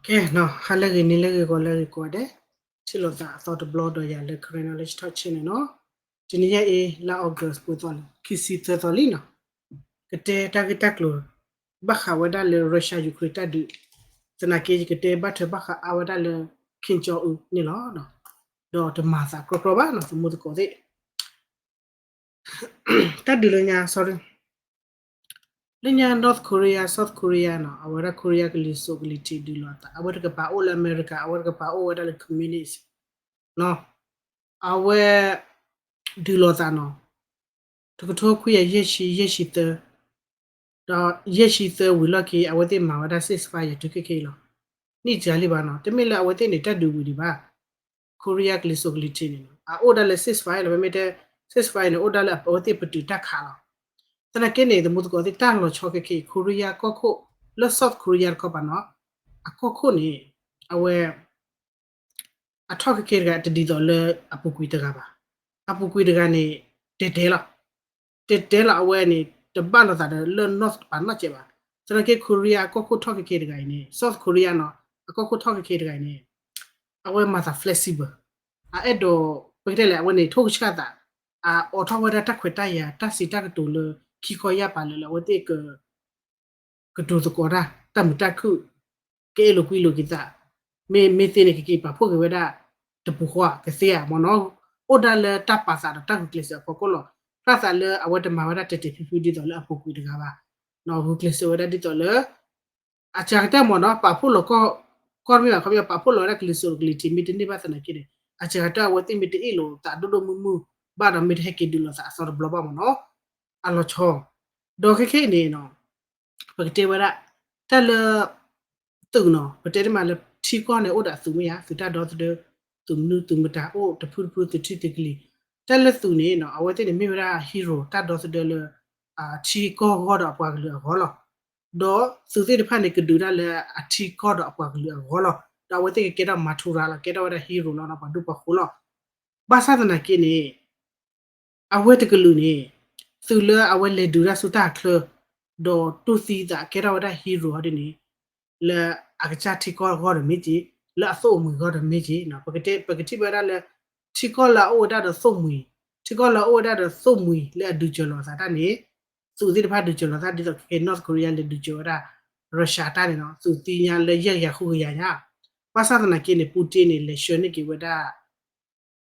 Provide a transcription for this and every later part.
ကဲနီၤ, ဟါလၢအဂ့ၤ နံၤလၢအဂ့ၤ ဂီၤလၢအဂ့ၤကိးဂၤဒဲး, ထံၣ်လိာ်သးအသီတဘျီဒီးယၤလၢ Karen Knowledge Talk Channel နီၤ. တနံၤညါအံၤ လါ August ပှဲၤသီလံ, ခံဆံသၢသီလံနီၤ. ကတဲတၢ်ဂ့ၢ်တၢ်ကျိၤ ဘၣ်ဃးဝဲဒၣ်လၢ Russia Ukraine တၢ်ဒုး, သနာ်က့ ယကတဲဘၣ်ထွဲဘၣ်ဃးအါဝဲဒၣ်လၢ Kim Jong Un န့ၣ်လီၤ. ဒီးတမၤသးကြီကြီဘၣ်နီၤ သမူသကိးသ့ၣ် တၢ်ဒုးလၢညါ sorry လၢညါ North Korea South Korea နီၤ, အဝဲဒၣ် Korea ကလံၤစိးကလံၤထံးဒုးလိာ်သး, အဝဲတကပၤအိၣ်လၢအမဲရကၤ, အဝဲတကပၤအိၣ်ဝဲဒၣ်လၢ communist နီၤ. အဝဲဒုးလိာ်သးနီၤ, တကထိခွံကယၤယဲၢ်ဆံ ယဲၢ်ဆံသၢ, ဒီးယဲၢ်ဆံသၢဝံၤလီၢ်ခံ အဝဲသ့ၣ်မၤဝဲဒၣ် ceasefire တုၤခဲခဲအံၤလီၤ. နံၣ်စှၤလံဘၣ်နီၤ, တမ့ၢ်လၢအဝဲသ့ၣ်န့ၣ် တၢ်ဒုးဝံၤဒံးဘၣ်. Korea ကလံၤစိးကလံၤထံးန့ၣ်နီၤ, အအိၣ်ဒၣ်လၢ ceasefire လီၤ, မ့မ့ၢ်တဲ ceasefire န့ၣ် အိၣ်ဒၣ်လၢအဝဲသ့ၣ်ပတုာ်တၢ်ခးလီၤ. သနာ်က့န့ၣ် သမူသကိးသ့ၣ် တၢ်လီၤဆီခဲခဲအံၤ Korea ကီၢ်ခိၣ် လၢ South Korea တခီပၤနီၤ, အကီၢ်ခိၣ်န့ၣ် အဝဲ အထီၣ်ခဲခဲတဂၤ တဒ်သိးလၢအပူၤကွံာ်တဂၤဘၣ်. အပူၤကွံာ်တဂၤန့ၣ် တဲာ်တဲာ်လီၤ. တဲာ်တဲာ်လီၤ အဝဲန့ၣ် တဘၣ်လိာ်သးဒီးလၢ North တပၤနီတစဲးဘၣ်. သနာ်က့ Korea အကီၢ်ခိၣ်ထီၣ်ခဲခဲတဂၤအံၤန့ၣ် South Korea နီၤ, အကီၢ်ခိၣ်ထီၣ်ခဲခဲတဂၤအံၤန့ၣ် အဝဲမၤသး flexible, အအဲၣ်ဒိး ပကတဲလဲၣ် အဝဲန့ၣ် ထိၣ်ကဆှၣ်သး, အအိးထီၣ်ဝဲဒၣ်တၢ်ခွဲးတၢ်ယာ် တၢ်စံးတၢ်ကတိၤလၢ ခံခီယၢ်ပၤလၢာ်လၢအဝဲသ့ၣ်က ကတိၤသကိးတၢ် တၢ်မုာ်တၢ်ခုၣ်, ကအဲၣ်လိာ်ကွံလိာ်က့ၤသး, မ့ၢ် မ့ၢ်သ့န့ၣ် ကက့ၤပာ်ဖှိၣ်က့ၤဝဲဒၣ် တပူၤဃီကသ့ဧါမ့ၢ်နီၤ, အိၣ်ဒၣ်လၢတၢ်ပာ်သးဒီးတၢ်ဂုာ်ကျဲးစၢးအဖီခိၣ်လီၤ. ဖျါသးလၢအဝဲတမၤဝဲဒၣ်တဲာ်တဲာ်ဖျုးဖျုးဒ်သိးလၢအပူၤကွံာ်တဂၤဘၣ်, ဂုာ်ကျဲးစၢးဝဲဒၣ်ဒ်သိးလၢ အစှၤကတၢၢ်မ့ၢ်နီၤ ပာ်ဖှိၣ်လီၤကီၢ် ကီၢ်တမ့ၢ်ဘၣ် ခီပညီ ပာ်ဖှိၣ်လီၤဝဲဒၣ်ကလံၤစိးကလံၤထံး မ့ၢ်တန့ၢ်ဘၣ်သနာ်က့န့ၣ် အစှၤကတၢၢ်အဝဲသ့ၣ်မ့ၢ်တအ့ၣ်လိာ်သးဒိၣ်ဒိၣ်မုၢ်မုၢ်ဘၣ်ဒီး မ့ၢ်တဟဲက့ၤဒုးလိာ်သးအသီတဘျီဘၣ်မ့ၢ်နီၤ, အလီၤဆီ. ဒီးခဲခဲအံၤန့ၣ်နီၤ ပကတဲဝဲဒၣ် တၢ်လၢ သုးနီၤ ပတဲတမံၤလၢထံကီၢ်န့ၣ် အိၣ်ဒီးအသုးမ့ၢ်ဧါ, သုးတၢ်ဒီသဒၢ, သုးမနုၤသုးမတၤ အိၣ်တဖုတဖု သုးထံသုးကလံၤ, တၢ်လၢသုးန့ၣ်နီၤ အဝဲသ့ၣ်န့ၣ်မ့ၢ်ဝဲဒၣ် hero တၢ်ဒီသဒၢလၢ ထံကီၢ်ဂီၢ်ဒီးအပှၤကလုာ်အဂီၢ်လီၤ. ဒီးသုးသ့ၣ်တဖၣ်န့ၣ် ကဒုးဒၣ်လၢအထံကီၢ်ဒီးအပှၤကလုာ်အဂီၢ်လီၤ. ဒီးအဝဲသ့ၣ်ကကဲထီၣ် martyr လီၤ, ကဲထီၣ်ဝဲဒၣ် hero လီၤ ပှၤဒူပှၤဃိၤလီၤ. ဘၣ်ဆၣ်သနာ်က့န့ၣ် အဝဲတကလုာ်န့ၣ် သုးလၢအဝဲလဲၤဒုးတၢ်ဆူတၢ်ချၢ ဒီးတူၢ်သံသးကဲထီၣ်ဝဲဒၣ် hero ဟီဒ်န့ၣ် လၢအကစၢ်ထံကီၢ်ဂီၢ်ဒီးမ့ၢ်က့ၤ, လၢအသိၣ်မှံၤဂီၢ်ဒီးမ့ၢ်က့ၤ, ပကထံၣ်ဝဲဒၣ်လၢ ထံကီၢ်လၢအအိၣ်ဝဲဒၣ်ဒီးသိၣ်မှံၤ, ထံကီၢ်လၢအအိၣ်ဝဲဒၣ်ဒီးသိၣ်မှံၤလၢအဒုးစၢၤလိာ်သးတၢ်န့ၣ် သုးသ့ၣ်တဖၣ်ဒုးစၢၤလိာ်သး ဒ်သိးခဲ North Korea လဲၤဒုးစၢၤဝဲဒၣ် Russia တၢ်န့ၣ်နီၤ, သုးသံညါလၢယဲၢ်ကယၤဃုကယၤညါ. ဘၣ်ဆၣ်သနာ်က့န့ၣ် Putin န့ၣ် လဲၤဆှၢန့ၢ်က့ၤဝဲဒၣ်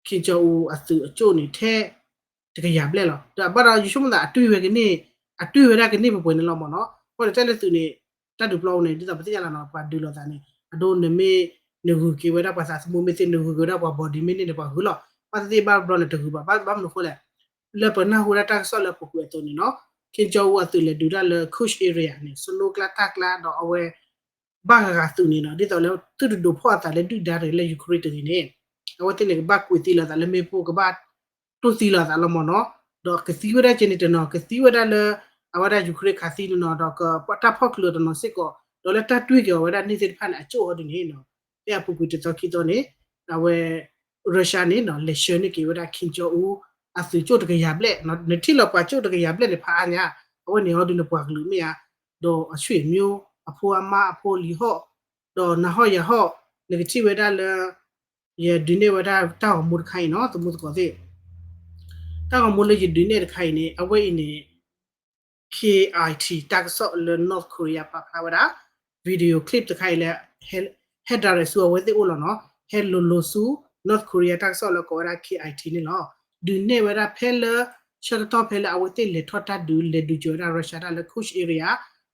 Kim Jong Un အသုးအကၠိၣ်န့ၣ် ထဲတကယၤဘျဲၣ်လီၤ. ဒီးအဘၣ်ဒီး ယဆိကမိၣ်သး အတွံၢ်ဝဲကန့ၢ်, အတွံၢ်ဝဲဒၣ်ကန့ၢ်ပှဲၤပှဲၤန့ၣ်လီၤမ့ၢ်နီၤ. အဃိန့ၣ် တၢ်လၢသုးန့ၣ် တၢ်ဒုးပျီပူၤန့ၣ် ဒ်သိးပသ့ၣ်ညါလီၤနီၤ ပှၤဒုးလိာ်သးန့ၣ် အဒိ နမ့ၢ် နဂုၤက့ၤဝဲဒၣ်ပှၤသးသမူ မ့ၢ်သ့ နဂုၤက့ၤဝဲဒၣ်ပှၤ body မ့ၢ်န့ၢ်န့ၣ် ပှၤဂုၤလီၤ. ဘၣ်သ့ၣ်သ့ၣ်ဘၣ်ဘျီန့ၣ် တဂုၤဘၣ်. ဘၣ်မနုၤအဃိလဲၣ်, လၢပနၢ်ဟူဝဲဒၣ်တၢ်ကစီၣ်လၢအပူၤကွံာ်အသိးန့ၣ်နီၤ Kim Jong Un အသုးလဲၤဒုးတၢ်လၢ Kursk area န့ၣ် စနိကျါတၢ်ကျါ ဒီးအဝဲ ဘၣ်ဂၤဂၤသုးန့ၣ်နီၤ ဒ်သိးလၢသုတဒိးဖီၣ်အသးလၢဒုၣ်ဒါတဂ့ၤ လၢ Ukraine တဂ့ၤန့ၣ် အဝဲသ့ၣ်န့ၣ် ကဘၣ်ကွံာ်သံလိာ်သးလၢမ့ၣ်ပိၢ် ကဘၣ်တိၢ်သံလိာ်သးလီၤမ့ၢ်နီၤ. ဒီးကသံဝဲဒၣ်ကဲန့ၣ်တနီၤ ကသံဝဲဒၣ်လၢ အဝဲဒၣ် Ukraine ခးသံတနီၤ ဒီးကတၢ်ဖီၣ်ချုးတနီၤစ့ၢ်ကီး ဒီးလၢတၢ်တွံၢ်က့ၤအီၤဝဲဒၣ်န့ၣ်သ့ၣ်တဖၣ်န့ၣ် အကၠိၣ်ဟီဒ်န့ၣ်နီၤ ဖဲအပူၤကွံာ်တသီခံသီန့ၣ် အဝဲ Russia န့ၣ်နီၤ လဲၤဆှၢန့ၢ်က့ၤဝဲဒၣ် Kim Jong Un အသုးကၠိၣ်တကယၤဘျဲၣ်, နထံၣ်လီၤပှၤကၠိၣ်တကယၤဘျဲၣ်န့ၣ် ဖးအါညါ အဝဲန့ၣ်ဟီဒ်န့ၣ်ပှၤကလုာ်မ့ၢ်ဧါ, ဒီးအဆွေမျိုး အဖိအမါအဖိလံၤဟီၣ်, ဒီးနၤဟီၣ်ယၤဟီၣ်, နကထံၣ်ဝဲဒၣ်လၢ ယဒုးနဲၣ်ဝဲဒၣ်တၢ်ဂီၤမူတခါအံၤနီၤ သမူသကိးသ့ၣ်, တၢ်ဂီၤမူလၢယဒုးနဲၣ်တခါအံၤန့ၣ် အဝဲအံၤန့ၣ် K I T တၢ်ကစီၣ်လၢ North Korea ပာ်ဖျါဝဲဒၣ် video clip တခါအံၤလၢ ဟဲ ဟဲ direct ဆူအဝဲသ့ၣ်အိၣ်လီၤနီၤ, ဟဲလိၤလိၤဆူ North Korea တၢ်ကစီၣ်လၢကိးဝဲဒၣ် K I T န့ၣ်လီၤ. ဒုးနဲၣ်ဝဲဒၣ်ဖဲလၢ ဆၢကတီၢ်ဖဲလၢအဝဲသ့ၣ်လဲၤထီၣ်တၢ်ဒုး လဲၤဒုးစၢၤဝဲဒၣ် Russia တၢ်လၢ Kursk area,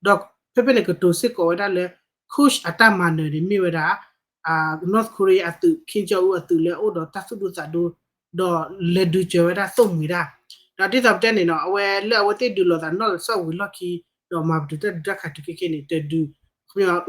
ဒီးဖဲဖဲန့ၣ်ကတိၤစ့ၢ်ကီးဝဲဒၣ်လၢ Kursk အတၢ်မၤနၢၤန့ၣ်မ့ၢ်ဝဲဒၣ် North Korea အသုး Kim Jong Un အသုးလၢအအိၣ်ဒီးတၢ်သူၣ်ဒူသးဒူ ဒီးလဲၤဒုးစၢၤဝဲဒၣ်သိၣ်မှံၤတၢ်, ဒီးဒ်သိးပတဲန့ၣ်နီၤ အဝဲလၢအဝဲသ့ၣ်ဒုးလိာ်သးနီၢ်ကစၢ်ဝံၤလီၢ်ခံ ဒီးမၤပတုာ်တၢ်ဒုးတၢ်ခးတုၤခဲခဲန့ၣ် တဒုး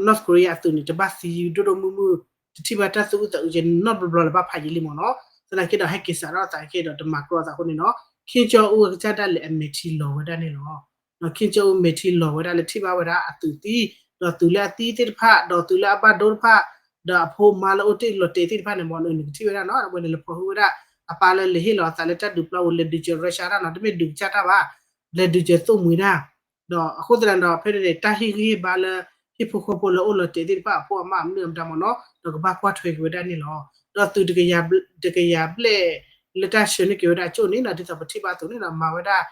North Korea အသုးန့ၣ် တဘၣ်သံဒိၣ်ဒိၣ်မုၢ်မုၢ် တထံၣ်ဘၣ်တၢ်သူၣ်အုးသးအုးကဲနီတဘျီဘျီလၢဘၣ်ဖးယံာ်လံမ့ၢ်နီၤ, သနာ်က့ဒီးဟဲက့ၤစးထီၣ်သးက့ဒီးတမၤကြီသးအဃိန့ၣ်နီၤ Kim Jong Un အကစၢ်ဒၣ်လဲာ်အမဲာ်ထံလီၤဝဲဒၣ်န့ၣ်လီၤ. Kim Jong Un မဲာ်ထံလီၤဝဲဒၣ်လၢထံၣ်ဘၣ်ဝဲဒၣ်အသုးသံ, ဒီးသုးလၢအသံသ့ၣ်တဖၣ် ဒီးသုးလၢအဘၣ်ဒိတဖၣ် ဒီးအဖိမါလၢအိၣ်တ့ၢ်လီၤတဲာ်သ့ၣ်တဖၣ်န့ၣ်မ့ၢ် နကထံၣ်ဝဲဒၣ်နီၤ အဝဲန့ၣ်လဲၤဖီၣ်ဟုၣ်ဝဲဒၣ် အပၢ်လၢလဲၤဟ့ၣ်လီၤအသးလၢတၢ်ဒုးပျီပူၤ လဲၤဒုးစၢၤ Russia တၢ်နီၤ တမ့ၢ်ဒုးကစၢ်တၢ်ဘၣ်, လဲၤဒုးစၢၤသိၣ်မှံၤတၢ်, ဒီးအဃိသတးဒီး ဖဲန့ၣ်န့ၣ် တၢ်ဟ့ၣ်ဂံၢ်ဟ့ၣ်ဘါလၢ ဟံၣ်ဖိဃီဖိလၢအိၣ်လီၤတဲာ်သ့ၣ်တဖၣ်အဖိအမါအမနုၤအမတၤမ့ၢ်နီၤ ဒီးကဘၣ်ကွၢ်ထွဲက့ၤဝဲဒၣ်န့ၣ်လီၤ. ဒီးသုးတကယၤဘျဲၣ်လၢတၢ်ဆှၢန့ၢ်က့ၤဝဲဒၣ်အကၠိၣ်န့ၣ်နီၤ ဒ်သိးပထံၣ်ဘၣ်အသိးန့ၣ်နီၤ မၤဝဲဒၣ်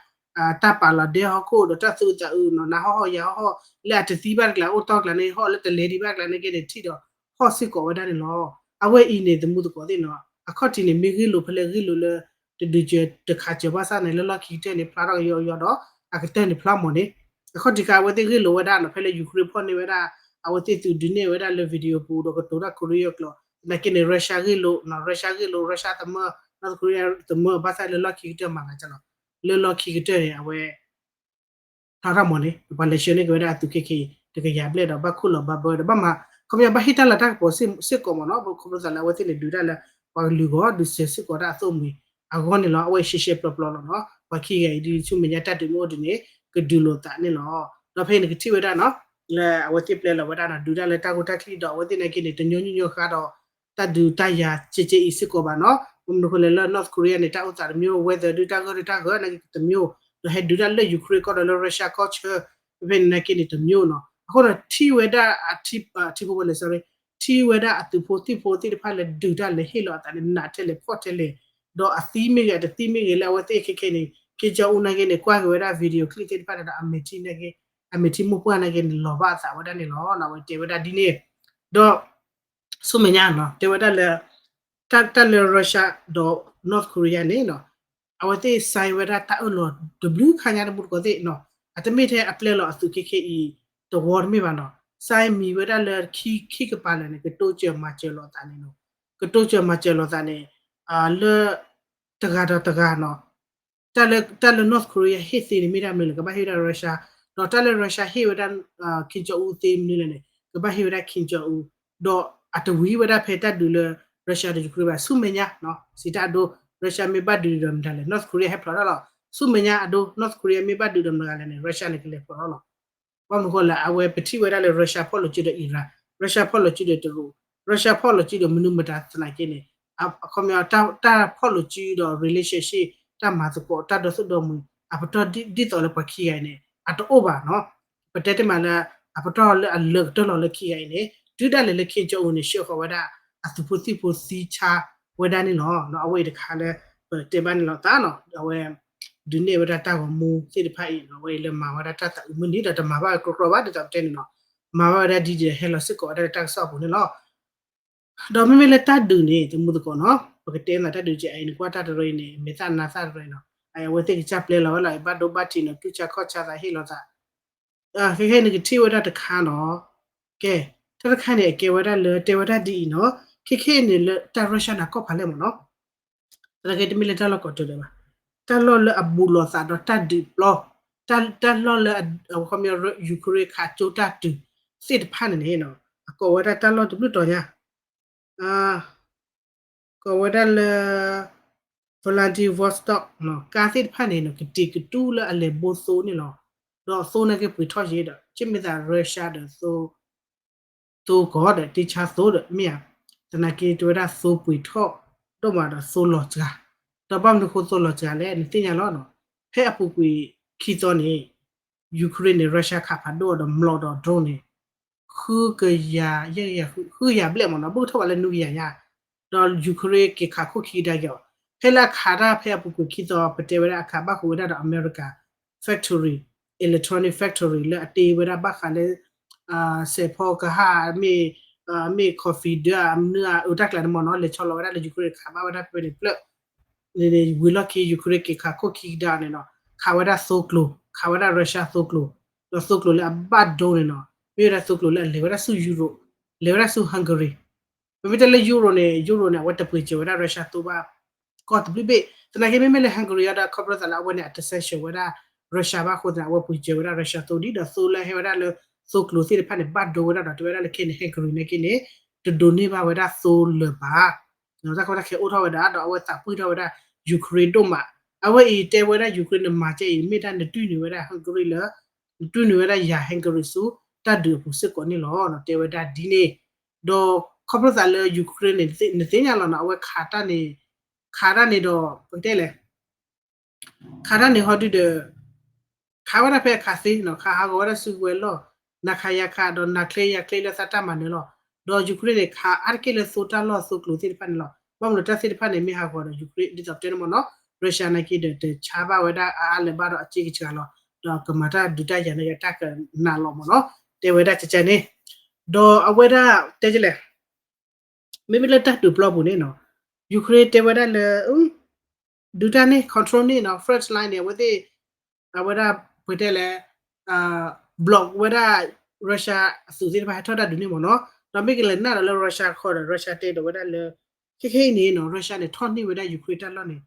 တၢ်ပာ်လီၤဒဲဟီၣ်ခိၣ်ဒီးတၢ်သူအသးအုးနီၤ နၤဟီၣ်ဟီၣ်ယၤဟီၣ်ဟီၣ် လၢအတသံဘၣ်တကျါ အိၣ်တီၢ်ကျါန့ၣ် ဟီၣ်လၢတလဲၤဒံးဘၣ်ကျါန့ၣ်က့န့ၣ် ထံၣ်ဒီးဟီၣ်စ့ၢ်ကီးဝဲဒၣ်န့ၣ်လီၤ. အဝဲအံၤန့ၣ် သမူသကိးသ့ၣ်နီၤ အခီၣ်ထံးန့ၣ် မ့ၢ်ဂ့ၢ်လိာ်ဖဲလဲၣ်ဂ့ၢ်လိာ်လၢ တဒုးစၢၤတခးစၢၤဘၣ်ဆၣ်န့ၣ် လၢလီၢ်ခံကတၢၢ်န့ၣ် ဖျါထီၣ်ကယီကယီဒီး အကတၢၢ်န့ၣ်ဖျါမးန့ၣ် အခီၣ်ထံးခါအဝဲသ့ၣ်ဂ့ၢ်လိာ်ဝဲဒၣ်နီၤ ဖဲလၢ Ukraine ဖီၣ်န့ၢ်ဝဲဒၣ် အဝဲသ့ၣ်သုးဒုးနဲၣ်ဝဲဒၣ်လၢ video ပူၤဒီးကတိၤတၢ် Korea ကျိာ် သနာ်က့န့ၣ် Russia ဂ့ၢ်လိာ်နီၤ Russia ဂ့ၢ်လိာ် Russia သမၢ North Korea သမၢ ဘၣ်ဆၣ်လၢလီၢ်ခံကတၢၢ်မၤဂၤကလီၤ လၢလီၢ်ခံကတၢၢ်န့ၣ် အဝဲ ဖျါထီၣ်မးန့ၣ် ပှၤလဲၤဆှၢန့ၢ်က့ၤဝဲဒၣ်အသုးခဲခဲအံၤ တကယၤဘျဲၣ်ဒီး ဘၣ်ခိၣ်လီၤဘၣ်ဘၢဒီး ဘၣ်မၤ ခီပညီဘၣ်ဟ့ၣ်တၢ်လီၤတၢ်ကပီၤစ့ၢ်ကီးမးနီၤ ခီဖျိသးလၢအဝဲသ့ၣ်န့ၣ်ဒုးတၢ်လၢ ပှၤကလုာ်ဂီၢ်ဒုးစၢၤစ့ၢ်ကီးတၢ်အသိၣ်မှံၤအဂီၢ်န့ၣ်လီၤ. အဝဲရှဲရှဲပျီပျီလီၤနီၤ ပှၤခံဂၤအံၤဒ်ဆူမဲာ်ညါတၢ်ဒုးမ့ၢ်အိၣ်ဒ်န့ၣ် ကဒုးလိာ်သးန့ၣ်လီၤ. ဒီးဖဲအံၤနကထံၣ်ဝဲဒၣ်နီၤ လၢအဝဲသ့ၣ်ပျဲလီၤဝဲဒၣ်နီၤ ဒုးတၢ်လၢတၢ်ဂိၢ်တၢ်ချံဒီး အဝဲသ့ၣ်နာ်က့န့ၣ် တညီညီညီဃါဒီး တၢ်ဒုးတၢ်ယၤကဲကဲအံၤစ့ၢ်ကီးဘၣ်နီၤ. မနုၤဃိလဲၣ်လၢ North Korea န့ၣ် တၢ်အိၣ်သးတမံၤ weather ဒုးတၢ်ဂိၢ်ဒုးတၢ်ဂိၢ်နာ်က့တမံၤ ဒီးဟဲဒုးတၢ်လၢ Ukraine ကီၢ်ဒီးလၢ Russia ကီၢ်ဆၢ ဖဲဖဲန့ၣ်နာ်က့န့ၣ်တမံၤနီၤ. အဃိဒီးထံၣ်ဝဲဒၣ်အထံ ထံဖိဝဲလဲၣ် sorry ထံၣ်ဝဲဒၣ်အသုးဖိသံၣ်ဖိသ့ၣ်တဖၣ်လၢဒုးတၢ်လၢဟ့ၣ်လီၤအသးန့ၣ် နးထဲလဲၣ်ဖှီၣ်ထဲလဲၣ် ဒီးအသံမ့ၢ်ဂ့ၤအတသံမ့ၢ်ဂ့ၤလၢအဝဲသ့ၣ်ခဲခဲန့ၣ် Kim Jong Un နာ်က့န့ၣ် ကွၢ်က့ၤဝဲဒၣ် video clip သ့ၣ်တဖၣ်န့ၣ်ဒီး အမဲာ်ထံနာ်က့ အမဲာ်ထံမိၢ်ပှၢ်နာ်က့န့ၣ် လီၤဘၣ်အသးဝဲဒၣ်န့ၣ်လီၤ. အဝဲတဲဝဲဒၣ်ဒ်န့ၣ် ဒီး ဆူမဲာ်ညါနီၤ တဲဝဲဒၣ်လၢ တၢ်လၢ Russia ဒီး North Korea န့ၣ်နီၤ အဝဲသ့ၣ် sign ဝဲဒၣ်တၢ်အၢၣ်လီၤတဘျုးခါညါတမူတကိးသ့ၣ်နီၤ အတမ့ၢ်ထဲအပျဲလီၤအသုးခဲခဲအံၤ တဝီတမ့ၢ်ဘၣ်နီၤ sign မံၤဝဲဒၣ်လၢခံ ခံကပၤလၢာ်န့ၣ် ကတိစၢၤမၤစၢၤလိာ်သးန့ၣ်နီၤ ကတိစၢၤမၤစၢၤလိာ်သးန့ၣ် လၢ တဂၤဒီးတဂၤနီၤ တၢ်လၢ တၢ်လၢ North Korea ဟ့ၣ်သ့န့ၣ်မ့ၢ်ဒၣ်မနုၤလဲၣ် ကဘၣ်ဟ့ၣ်ဝဲဒၣ် Russia ဒီးတၢ်လၢ Russia ဟ့ၣ်ဝဲဒၣ် Kim Jong Un သ့မနုၤလဲၣ်န့ၣ် ကဘၣ်ဟ့ၣ်ဝဲဒၣ် Kim Jong Un ဒီးအတဝံၤဝဲဒၣ်ဖဲတၢ်ဒုးလၢ Russia ဒီး Ukraine ဘၣ် ဆူမဲာ်ညါနီၤ စံးတၢ်အဒိ Russia မ့ၢ်ဘၣ်ဒုးဒီးမတၤလဲၣ် North Korea ဟဲဖျိးထီၣ်လီၤ ဆူမဲာ်ညါအဒိ North Korea မ့ၢ်ဘၣ်ဒုးဒီးမတၤလဲၣ်န့ၣ် Russia န့ၣ်ကလဲၤဖျိးထီၣ်လီၤ ဘၣ်မနုၤဃိလဲၣ် အဝဲပထံၣ်ဝဲဒၣ်လၢ Russia ဖီၣ်လိာ်စုဒီး Iran, Russia ဖီၣ်လိာ်စုဒီးတရူး, Russia ဖီၣ်လိာ်စုဒီးမနုၤမတၤသနာ်က့န့ၣ် အခီပညီ တၢ်ဖီၣ်လိာ်စုဒီး relationship တၢ်မၤသကိး တၢ်ဒိသူၣ်ဒိမုာ် အပတီၢ်ဒ်သိးလၢပှၤခံဂၤအံၤန့ၣ် အတအိၣ်ဘၣ်နီၤ. ပတဲတ့ၢ်မးလၢ အပတီၢ်လၢအလၢာ်ကတၢၢ်လီၤလၢခံဂၤအံၤန့ၣ် တုၤဒၣ်လဲာ်လၢ Kim Jong Un န့ၣ် ဆှၢဃီၤဝဲဒၣ် အသုးဖိသံၣ်ဖိသံဆါဝဲဒၣ်န့ၣ်လီၤ. အဝဲအံၤတခါလၢ ပတဲဘၣ်န့ၣ်လီၤသးနီၤ အဝဲ ဒုးနဲၣ်ဝဲဒၣ်တၢ်ဂီၤမူသ့ၣ်တဖၣ်အံၤနီၤ အဝဲအံၤလၢမၤဝဲဒၣ်တၢ်သးအုးမုၢ်နံၤဒီးတမၤဘၣ်ဝဲကြီကြီဘၣ် ဒ်သိးပတဲန့ၣ်နီၤ မၤဘၣ်ဝဲဒၣ်ဒ်ဒီးဟဲလီၤစ့ၢ်ကီးဝဲဒၣ်လၢတၢ်ကစီၣ်အပူၤန့ၣ်လီၤ. ဒီးမ့မ့ၢ်လၢတၢ်ဒုးန့ၣ် တမူသကိးနီၤ ပကတဲနၤတၢ်ဒုးကဲအံၤ နကွၢ်တၢ်တရၢအံၤန့ၣ် မဲာ်သၣ်နါသၣ်တရၢအံၤနီၤ အဝဲသ့ၣ်ကစၢ်ပျဲလီၤဝဲလီၤ ဘၣ်ဒိဘၣ်ထံးနီၤ တူၢ်ဆါခီၣ်ဆါသးဟ့ၣ်လီၤသး ခဲခဲန့ၣ်ကထံၣ်ဝဲဒၣ်တခါနီၤ ကဲ တၢ်တခါန့ၣ် အကဲဝဲဒၣ်လၢ တဲဝဲဒၣ်ဒ်အံၤနီၤ ခဲခဲန့ၣ်လၢတၢ် Russia န့ၣ်ကီၢ်ဖးလဲၢ်မးနီၤ သနာ်က့တမ့ၢ်လၢတၢ်လီၢ်ကိးတၢၢ်လၢၤဘၣ် တၢ်လီၢ်လၢအဘူးလိာ်သးဒီးတၢ်ဒုးပျီ တၢ်လီၢ်လၢ ခီပညီ Ukraine ခးကၠိတၢ်တုၤသ့ၣ်တဖၣ်န့ၣ်န့ၣ် အကိးဝဲဒၣ်တၢ်လီၢ်တဘျုးတီၤညါ ကိးဝဲဒၣ်လၢ Vladivostok ကါသ့ၣ်တဖၣ်န့ၣ် ကတံာ်ကတူၢ်လၢအလဲၤဘိသိန့ၣ်လီၤ. ဒီးသိနာ်က့ပှ့ၤထီၣ်ယဲဒီး ကမ့ၢ်သး Russia ဒီး သိကီးဒီး တ့ဆါသိဒီး မ့ၢ်ဧါ. သနာ်က့တဲဝဲဒၣ်သိပှ့ၤထီၣ်ဒိၣ်မးဒီးသိလီၤစှၤ ဒီးဘၣ်မနုၤဃိသိလီၤစှၤလဲၣ် နသ့ၣ်ညါလီၤနီၤ. ဖဲအပူၤကွံာ်ခံသီန့ၣ် Ukraine န့ၣ် Russia ခးဖးဒိၣ်အီၤဒီးမျိာ်ဒီး drone န့ၣ် ဃုကယၤ ယဲၢ်ကယၤ ဃုကယၤဘျဲၣ်မးနီၤ ဘၣ်ကထီၣ်ဘၣ်လၢနွံကယၤညါ ဒီး Ukraine က့ၤခးခိၣ်ခံကဒါက့ၤအီၤ ဖဲလၢအခးတၢ်ဖဲအပူၤကွံာ်ခံသီ ပတဲဝဲဒၣ်အခးဘၣ်ဃုာ်ဝဲဒၣ်ဒီး America factory, electronic factory လၢအတ့ဝဲဒၣ်ဘၣ်ဃးလၢ စဲးဖီကဟၣ် မ့ၢ် မ့ၢ် coffee ဒၢအမနုၤအတၢ်ကျးန့ၣ်မးနီၤ လဲၤဆီလီၤဝဲဒၣ်လၢ Ukraine ခးဘၣ်ဝဲဒၣ်ဖဲန့ၣ်ဖျၢၣ် ဝံၤလီၢ်ခံ Ukraine က့ၤခးခိၣ်ခံကဒါန့ၣ်နီၤ ခးဝဲဒၣ်သိကျိၤ ခးဝဲဒၣ် Russia သိကျိၤ ဒီးသိကျိၤလၢအဘၣ်ဒိန့ၣ်နီၤ မ့ၢ်ဝဲဒၣ်သိကျိၤလၢအလဲၤဝဲဒၣ်ဆူ Europe လဲၤဝဲဒၣ်ဆူ Hungary ပမ့ၢ်တဲလၢ Europe န့ၣ် Europe န့ၣ် အဝဲတပှ့ၤစၢၤဝဲဒၣ် Russia သိဘၣ် ကီၢ်တဘျုးဘ့ၣ် သနာ်က့မ့မ့ၢ်လၢ Hungary အံၤဒီး ခီဖျိသးလၢအဝဲန့ၣ် အတ sanction ဝဲဒၣ် Russia ဘၣ်အဃိသတး အဝဲပှ့ၤစၢၤဝဲဒၣ် Russia သိဒ်ဒီးသိလၢဟဲဝဲဒၣ်လၢ သိကျိၤသ့ၣ်တဖၣ်န့ၣ် ဘၣ်ဒိဝဲဒၣ်ဒီး တဲဝဲဒၣ်လၢခဲအံၤန့ၣ် Hungary နာ်က့န့ၣ် တဒိးန့ၢ်ဘၣ်ဝဲဒၣ်သိလၢၤဘၣ် တၢ်ကီတၢ်ခဲအိၣ်ထီၣ်ဝဲဒၣ်ဒီး အဝဲသးပှံၢ်ထီၣ်ဝဲဒၣ် Ukraine ဒိၣ်မး အဝဲအံၤတဲဝဲဒၣ် Ukraine န့ၣ်မၤကဲအံၤ မ့ၢ်ဒၣ်နတွံၢ်နုာ်ဝဲဒၣ် Hungary လၢ နတွံၢ်နုာ်ဝဲဒၣ်ယၤ Hungary ဆူ တၢ်ဒုးအပူၤစ့ၢ်ကီးန့ၣ်လီၤ တဲဝဲဒၣ်ဒ်န့ၣ် ဒီးခီဖျိသးလၢ Ukraine န့ၣ် နသ့ၣ်ညါလီၤနီၤ အဝဲခးတၢ်န့ၣ် ခးတၢ်န့ၣ်ဒီး ပကတဲလဲၣ် ခးတၢ်န့ၣ်ဟီဒုဒီး ခးဝဲဒၣ်ဖဲအခးသ့နီၤ ခးဟးဂီၤဝဲဒၣ်စုကဝဲၤလီၢ် နၤခးယၤခးဒီးနၤချ့ယၤချ့လၢသးတၢ်မၤနၢၤလီၤ. ဒီး Ukraine န့ၣ် ခးအါတက့ၢ်လၢသိတၢ်လီၢ်သိကျိၤသ့ၣ်တဖၣ်န့ၣ်လီၤ. ဘၣ်မနုၤတၢ်သ့ၣ်တဖၣ်န့ၣ် မ့ၢ်ဟးဂီၤဒီး Ukraine ဒ်သိးပတဲန့ၣ်မ့ၢ်နီၤ Russia နာ်က့ဒီး တဆါဘၣ်ဝဲဒၣ်အအါလၢၤဘၣ်ဒီးအစ့ကစှၤလီၤ. ဒီးကမၤတၢ်ဒုးတၢ်ယၤန့ၣ် တၢ်ကနးလီၤမ့ၢ်နီၤ တဲဝဲဒၣ်ကကန့ၣ်. ဒီးအဝဲဒၣ်တဲကလဲၣ် မ့မ့ၢ်လၢတၢ်ဒုးပျီပူၤန့ၣ်နီၤ Ukraine တဲဝဲဒၣ်လၢ ဒုးတၢ်န့ၣ် control န့ၣ်နီၤ front line န့ၣ် အဝဲသ့ၣ် အဝဲဒၣ်ပှဲၤတဲလဲၣ် block ဝဲဒၣ် Russia အသုးသ့ၣ်တဖၣ်ဟဲထီၣ်တၢ်ဒုးန့ၣ်မ့ၢ်နီၤ. ဒီးမ့ၢ်ကလဲၤနုာ်လီၤလၢ Russia ခီဒီး Russia တဲဒီးဝဲဒၣ်လၢ ခဲခဲအံၤန့ၣ်နီၤ Russia န့ၣ် ထီၣ်န့ၢ်ဝဲဒၣ် Ukraine တၢ်လီၢ်န့ၣ်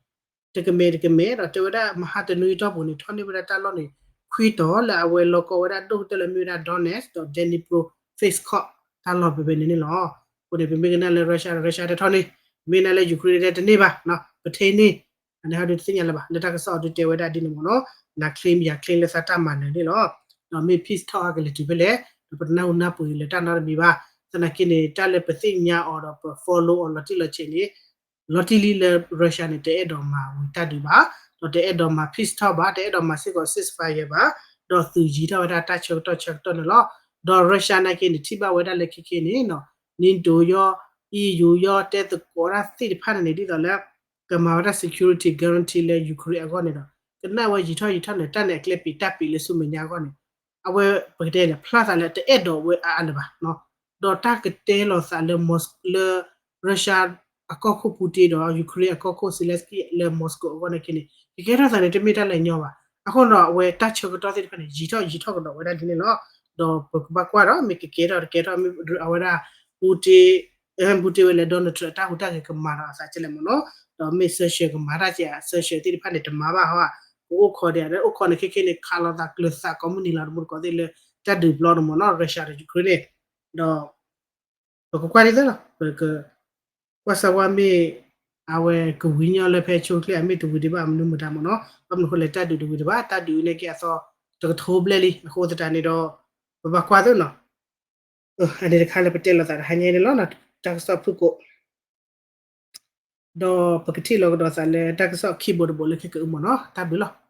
တကမဲာ်တကမဲာ်ဒီးတဲဝဲဒၣ် မဟါတနွံအတီၢ်ပူၤန့ၣ် ထီၣ်န့ၢ်ဝဲဒၣ်တၢ်လီၢ်န့ၣ် ခွံတီၤလၢအဝဲလီၤကီဝဲဒၣ်ဒိၣ်ကတၢၢ်လၢမ့ၢ်ဝဲဒၣ် Donetsk ဒီး Dnipro သ့ၣ်ခီၣ် တၢ်လီၢ်ဖဲဖဲန့ၣ်န့ၣ်လီၤ. အဃိန့ၣ် ပမ့ၢ်ကနၣ်လၢ Russia ဒီး Russia တဲထီၣ်န့ၢ်, မ့ၢ်နၤလၢ Ukraine တဲတန့ၢ်ဘၣ်, ပထံၣ်န့ၢ်, အန့ၣ်ဟီဒုးတသ့ၣ်ညါလၢၤဘၣ်, လၢတၢ်ကစီၣ်အီၤဒုးတဲဝဲဒၣ်ဒ်န့ၣ်မ့ၢ်နီၤ, နၤချ့ယၤချ့လၢသးတၢ်မၤနၢၤန့ၣ်လီၤ. ဒီးမ့ၢ် peace talk အကလဲၤတုၤဖဲလဲၣ်, ဒီးပတနၢ်ဟူနၢ်ပှ့ၤလၢတၢ်နီတမံၤဘၣ်. သနာ်က့န့ၣ် တၢ်လၢပသ့ၣ်ညါအီၤဒီးပ follow အီၤလီၤတံၢ်လီၤဆဲးန့ၣ် လီၤတံၢ်လံလၢ Russia န့ၣ် တအဲၣ်ဒိးမၤဝံၤတၢ်ဒုးဘၣ်, ဒီးတအဲၣ်ဒိးမၤ peace talk ဘၣ်, တအဲၣ်ဒိးမၤစ့ၢ်ကီး ceasefire ဘၣ်, ဒီးသုးယံၤထီၣ်ဝဲဒၣ်တၢ်ဆၢကတီၢ်ဆၢကတီၢ်န့ၣ်လီၤ. ဒီး Russia နာ်က့န့ၣ် ထံၣ်ဘၣ်ဝဲဒၣ်လၢခဲခဲန့ၣ်နီၤ, NATO ယီၤ, EU ယီၤ တဲသကိးတၢ်သ့ၣ်တဖၣ်န့ၣ်န့ၣ် ဒ်သိးလၢ ကမၤဝဲဒၣ် security guarantee လၢ Ukraine အဂီၢ်န့ၣ်ဒီး ကနၣ်ဝဲယံၤထီၣ်ယံၤထီၣ်န့ၣ် တၢ်န့ၣ်အကျဲပံးတၢ်ပံးလၢဆူမဲာ်ညါအဂီၢ်န့ၣ် အဝဲပကတဲန့ၣ် ဖျါသးလၢတအဲၣ်ဒိးဝဲအါအါလၢၤဘၣ်. ဒီးတၢ်ကတဲလိာ်သးလၢ လၢ Russia အကီၢ်ခိၣ် Putin ဒီး Ukraine အကီၢ်ခိၣ် Zelensky လၢ Moscow အဂီၢ်နာ်က့န့ၣ် ကကဲထီၣ်သးန့ၣ် တမ့ၢ်တၢ်လၢညီဘၣ်. အဃိဒီးအဝဲတၢ်ဆၢကတီၢ်သ့ၣ်တဖၣ်န့ၣ် ယံၤထီၣ်ယံၤထီၣ်ကဒီးဝဲဒၣ်ဒ်န့ၣ်လီၤ. ဒီးပကဘၣ်ကွၢ်ဒီး မ့ၢ်ကကဲထီၣ်တကဲထီၣ် မ့ၢ်အဝဲဒၣ် Putin Putin ဝဲလဲၣ် Donald Trump တၢ်ဟူးတၢ်ဂဲၤကမၤဒီးအသးကဲလဲၣ်မ့ၢ်နီၤ, ဒီးမ့ၢ် sanction ကမၤတၢ်ကဲ sanction သ့ၣ်တဖၣ်န့ၣ် တမၤဘၣ်ဟီ, ကအိၣ်ခိးဒံး အိၣ်ခိးန့ၣ် ခဲခဲန့ၣ် ခးလိာ်သးကျၢၤသးကိးမုၢ်နံၤလီၤ တမူတကိးသ့ၣ်လၢ တၢ်ဒုးပျီန့ၣ်မ့ၢ်နီၤ Russia ဒီး Ukraine န့ၣ်, ဒီး ပကကွၢ်ဒ်သိးလီၤ ပက ကွၢ်စၢၤဝဲမ့ၢ် အဝဲကဝံၤညီလၢဖဲဆိချ့အမ့ၢ်တဝံၤဒံးဘၣ် မနုၤမတၤမ့ၢ်နီၤ, ဘၣ်မနုၤအဃိလဲၣ် တၢ်ဒုးတဝံၤဒံးဘၣ် တၢ်ဒုးနာ်က့အသီ တကထိဘျဲၣ်လံ အဃိသတးန့ၣ်ဒီး ပဘၣ်ကွၢ်သိးနီၤ အန့ၣ်တခါလၢပတဲလိာ်သးတဟါညါန့ၣ်လီၤ, တၢ်ကစီၣ်ဖုၣ်ကိာ် ဒီးပကထံၣ်လိာ်ကဒီးသးလၢတၢ်ကစီၣ်ခံဘိတဘိလၢခဲကအုမ့ၢ်နီၤ, တၢ်ဘျုးလီၤ.